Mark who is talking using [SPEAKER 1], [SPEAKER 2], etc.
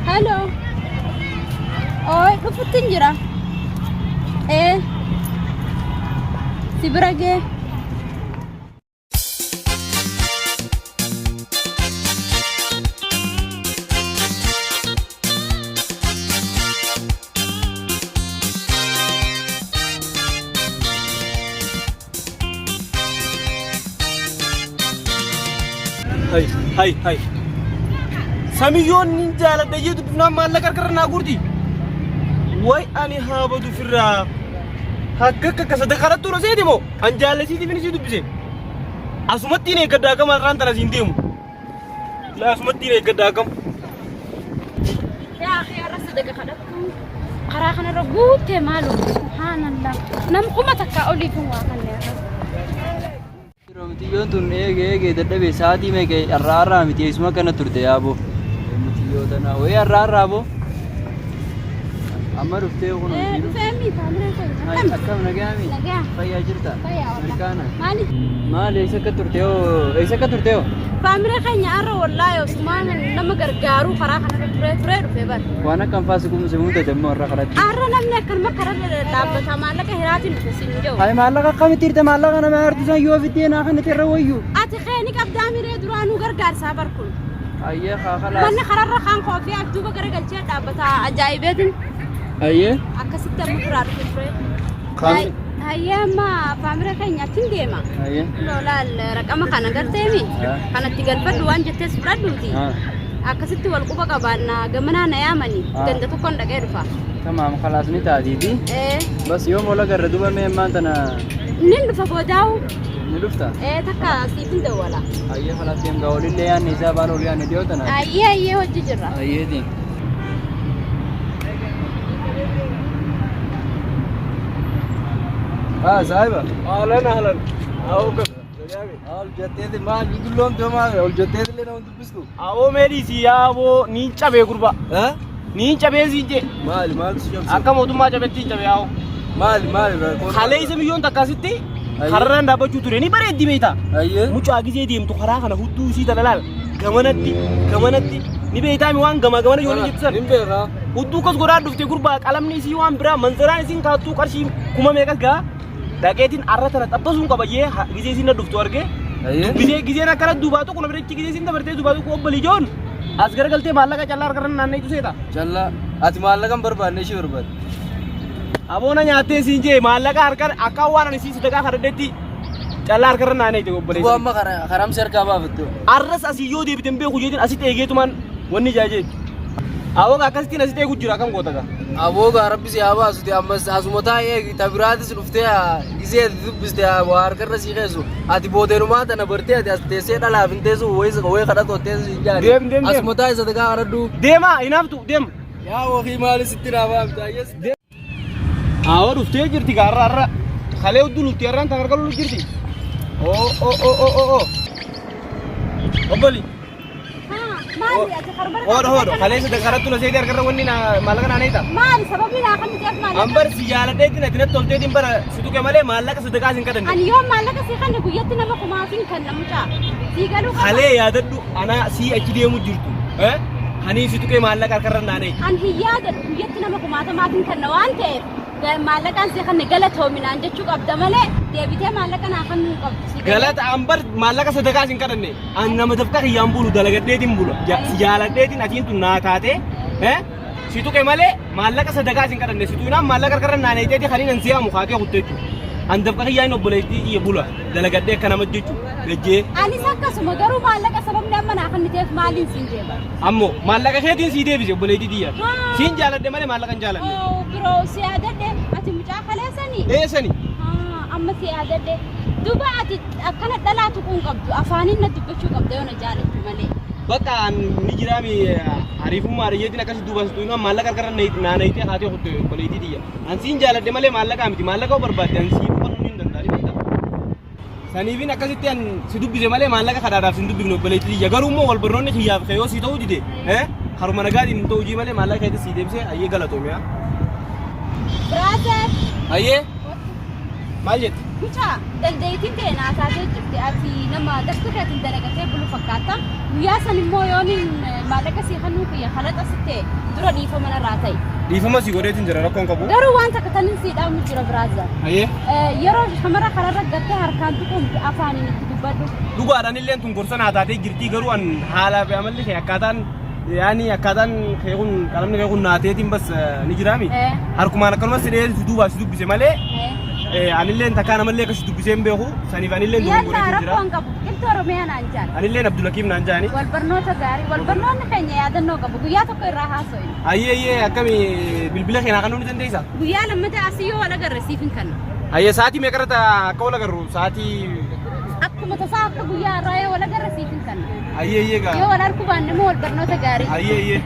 [SPEAKER 1] Hello. Ooy dhufutti hin jira. Ee. Si bira gee.
[SPEAKER 2] Hay hay hay. Samiyyoon nin jaaladha jee dubbifnaan maallaqa harkarra naa guurti. Way ani haa badu firraa. Hakka akka akka sadaqaa irratti na seeti moo? An jaalasiitiif inni sii dubbise. Asumatti hin eeggadha akkam har'aan tana siin deemu. Laa asumatti hin eeggadha akkam.
[SPEAKER 1] Yaa akhi har'a sadaqa kadhattu karaa kanarra guuttee maalu subhaanallah nam kuma takkaa oliif hin waa kanne har'a.
[SPEAKER 3] Miciyyoon tun eege eege dadhabe sa'aatii meeqa har'aa har'aa miti eessuma akkana turte yaaboo. Miciyyoo tana wayii har'aa har'aa boo. Amma dhuftee kun
[SPEAKER 1] Ee dhufee mi faamilii keenya akkam?
[SPEAKER 3] Akkam nagaami?
[SPEAKER 1] Nagaa.
[SPEAKER 3] Fayyaa jirta?
[SPEAKER 1] Fayyaa wallah.
[SPEAKER 3] Mirkaana?
[SPEAKER 1] Maali?
[SPEAKER 3] Maali eessa akka turte hoo? Eessa akka turte hoo?
[SPEAKER 1] Faamilii keenya har'a wallaahi osumaan nama gargaaruu karaa kanarra turee turee dhufe bar.
[SPEAKER 3] Waan akkam faa si gumse mudate immoo har'a karatti.
[SPEAKER 1] Har'a namni akkanuma kararra dhaabbata maallaqa hiraatiin dhufe siin jedhu.
[SPEAKER 3] Hayi maallaqa akkamitti hirte maallaqa nama hartu san yoo fiddee naa kan irra wayyu.
[SPEAKER 1] Ati keeni qabdaa miree duraanuu gargaarsaa bar kun.
[SPEAKER 3] Ayyee haa kalaas.
[SPEAKER 1] Manni kararra kaan koofii as duuba garagalchee dhaabbata ajaa'ibeetiin
[SPEAKER 3] Ayyee.
[SPEAKER 1] akkasitti amma biraa dhufe ture.
[SPEAKER 3] Kaami.
[SPEAKER 1] Hayyee amma faamila keenya achiin deema.
[SPEAKER 3] Ayyee.
[SPEAKER 1] Lolaal raqama kana garteemi kanatti galfadhu waan jettees fudhadhuuti. Akkasitti wal quba qabaanna gamanaa na yaamani ganda tokkoon dhaqee dhufa.
[SPEAKER 3] Tamaam kalaas ni taatiiti.
[SPEAKER 1] Ee
[SPEAKER 3] Bas yoom wal agarra duba mee ammaan tana
[SPEAKER 1] nin dhufa boodaa'u.
[SPEAKER 3] Ni dhufta?
[SPEAKER 1] Ee takka siifin dawwala.
[SPEAKER 3] Ayyee kalaas deem gaa olillee yaanne isaa baala ol yaanne dhiyoo tana.
[SPEAKER 1] Ayyee ayyee hojii jirra.
[SPEAKER 3] Ayyeetiin. Ah, saahiba.
[SPEAKER 2] Ahlan ahlan. Awoo
[SPEAKER 3] Ol jetteeti maal dulloomte maal ol jetteeti illee nama dubbistu.
[SPEAKER 2] Awoo mee dhiisii yaa aboo niin cabee gurbaa.
[SPEAKER 3] Eh?
[SPEAKER 2] Niin cabee siin jee.
[SPEAKER 3] Maali maaltu si cabse?
[SPEAKER 2] Akka mootummaa cabetti hin cabe yaa'u.
[SPEAKER 3] Maali maali rakkoon?
[SPEAKER 2] Kaleessa biyyoon takkaasitti
[SPEAKER 3] Ayyee.
[SPEAKER 2] kararraan dhaabbachuu ture ni bareeddi beektaa.
[SPEAKER 3] Ayyee.
[SPEAKER 2] Mucaa gizee deemtu karaa kana hudduu isii tana laal gamanatti gamanatti ni beektaa mi waan gamaa gamana ijoolleen jettu sana.
[SPEAKER 3] Hin beekaa.
[SPEAKER 2] Hudduu kas godhaa dhufte gurbaa qalamni isii waan biraa manzaraan isiin kaattuu qarshii kuma meeqas gaa dhaqeetiin arra tana xabbasuun qaba jee gizee isiin na dhuftu argee
[SPEAKER 3] Ayyee.
[SPEAKER 2] Gizee gizeen akkana duubaa tokko na birachi gizee isiin dabartee duubaa tokko obbo Lijoon as garagaltee maallaqa callaa harkarra naanna'ee seeta.
[SPEAKER 3] Callaa ati maallaqa hin barbaanne ishee barbaadde.
[SPEAKER 2] Aboona nyaattee siin jee maallaqa harkan akka waan ani sii sadaqaa kadhadhetti callaa harkarra naanna'ee
[SPEAKER 3] Duuba
[SPEAKER 2] obboleessa.
[SPEAKER 3] amma karamsi harkaa baafatte.
[SPEAKER 2] Arras asii yoo deebite hin beeku jeetiin asitti eegeetumaan wanni jaajee. Aboo akkasittiin asitti eegu jira akkam goota gaa.
[SPEAKER 3] Aboo gaa rabbi si haa baasuti ammas asuma taa'ee eegi ta biraatis dhuftee gisee ati dubbiste waa harkarra sii keessu ati boodeenumaa tana bartee ati as teessee dhalaaf hin teessu wayii wayii kadhatu teessu hin jaani.
[SPEAKER 2] Deem, deem, deem.
[SPEAKER 3] Asuma taa'e sadaqaa kadhadhu.
[SPEAKER 2] Deemaa hinaaftu deem.
[SPEAKER 3] Yaa wakii maali sitti naa baafta ayyees.
[SPEAKER 2] Awoo dhuftee jirti gaa har'a har'a. Kalee hudduu lulti har'aan tan harka lulu jirti. Oo oo oo oo oo oo. Obboli.
[SPEAKER 1] Maali ati karbara
[SPEAKER 2] Hoodha hoodha. Kalee sadaqaa kadhattu na seetee harkarra wanni na maallaqa naa neeta.
[SPEAKER 1] Maali sababni naa kan ta'eef maali?
[SPEAKER 2] An bar si jaaladheetiin ati natti tolteetiin bara si tuqe malee maallaqa sadaqaa sin kadhanne.
[SPEAKER 1] Ani yoo maallaqa sii kanne guyyatti nama kumaatiin kanna mucaa. Sii galuu qaba.
[SPEAKER 2] Kalee yaadadhu anaa sii achi deemu jirtu. Eh? Hanii si tuqee maallaqa harkarra naa neeta.
[SPEAKER 1] An hin yaadadhu guyyatti nama kumaatamaatiin kanna waan ta'eef maallaqaan sii kanne galatoominaan jechuu qabda malee deebitee maallaqa naa kennuu hin qabdu. Sii galee.
[SPEAKER 2] Galata an bar maallaqa sadaqaa sin kadhanne. An nama dafqa kiyyaan bulu dalagadheetiin bula. Si jaaladheetiin atiin tun naa taatee. Eh? Si tuqe malee maallaqa sadaqaa sin kadhanne. Si tuqinaan maallaqa harkarra naa neeteeti kaniin an si'aamu kaatee kutte jechuudha. An dafqa kiyyaan obboleettii kiyya bula dalagadhee akka nama jechuudha. Gajjee.
[SPEAKER 1] Anis akkasuma garuu maallaqa sababni amma naa kenniteef maaliin siin deema?
[SPEAKER 2] Ammoo maallaqa keetiin sii deebise obboleettii tiyya.
[SPEAKER 1] Haa.
[SPEAKER 2] Siin jaaladhe malee maallaqa hin jaalanne.
[SPEAKER 1] Oh, biroo si yaadadhe ati mucaa kaleessanii?
[SPEAKER 2] Eessani?
[SPEAKER 1] Haa, amma si yaadadhe. Duba ati akkana dhalaa tuquu hin qabdu afaaniin na dubbachuu qabda yoo na jaalattu malee.
[SPEAKER 2] Bakka an ni jiraami hariifummaa hariyyeetiin akkasi duubaan si tuqinaan maallaqa harkarra naanayitee haatee kutte obboleettii tiyya. An siin jaaladhe malee maallaqa miti maallaqa yoo barbaadde an sii kennuu hin danda'a ni beektaa. Saniifin akkasitti an si dubbise malee maallaqa kadhaadhaaf sin dubbifne obboleettii tiyya. Garuu immoo wal barnoonni kiyyaaf kee yoo sii ta'uu dide karuma nagaatiin hin ta'u jii malee maallaqa keetti sii deebisee ayyee galatoomi haa.
[SPEAKER 1] Brother.
[SPEAKER 2] Ayyee maal jette?
[SPEAKER 1] Mucaa dandeettiin ta'e naa taatee jirti. Ati nama dafta keetiin dalagatee bulu fakkaata. Guyyaa san immoo yooniin maallaqa sii kennuu kiyya kalaxa si ta'e dura dhiifama narraa ta'e.
[SPEAKER 2] Dhiifama si godheetiin jira rakkoon qabu.
[SPEAKER 1] Garuu waan takka tanin sii dhaamu jira brother.
[SPEAKER 2] Hayyee.
[SPEAKER 1] Yeroo shamara kararra gartee harkaan tuquun afaaniin itti dubbadhu.
[SPEAKER 2] Dhugaadhaan illeen tun gorsa naa taatee jirtii garuu an haalaa fi amalli kee akkaataan yaani akkaataan kee kun qalamni kee kun naateetiin bas ni jiraami. Harkumaan akkanumas si dhee si duubaa si dubbise malee anilleen takkaa namallee akkasi dubbisee hin beeku saniif anilleen
[SPEAKER 1] Yalla
[SPEAKER 2] dogongoreetiin jira.
[SPEAKER 1] rakkoon qabu. Biqiltuu Oromiyaa naan jaal.
[SPEAKER 2] Anilleen Abdulakiim naan jaani.
[SPEAKER 1] Wal barnoota gaarii. Wal barnoonni keenya yaadannoo qabu. Guyyaa tokko irraa haaso'ina.
[SPEAKER 2] Hayyee hayyee akkami bilbila kee naa kennuu ni dandeessaa?
[SPEAKER 1] Guyyaa lammataa asii yoo wal agarre siif hin kenna.
[SPEAKER 2] Hayyee sa'aatii meeqa irratti akka wal agarru sa'aatii
[SPEAKER 1] Akkuma tasaa akka guyyaa irraa yoo wal agarre siif hin kenna.
[SPEAKER 2] Hayyee hayyee gaa.
[SPEAKER 1] Yoo wal arguu baanne immoo wal barnoota gaarii.
[SPEAKER 2] Hayyee hayyee.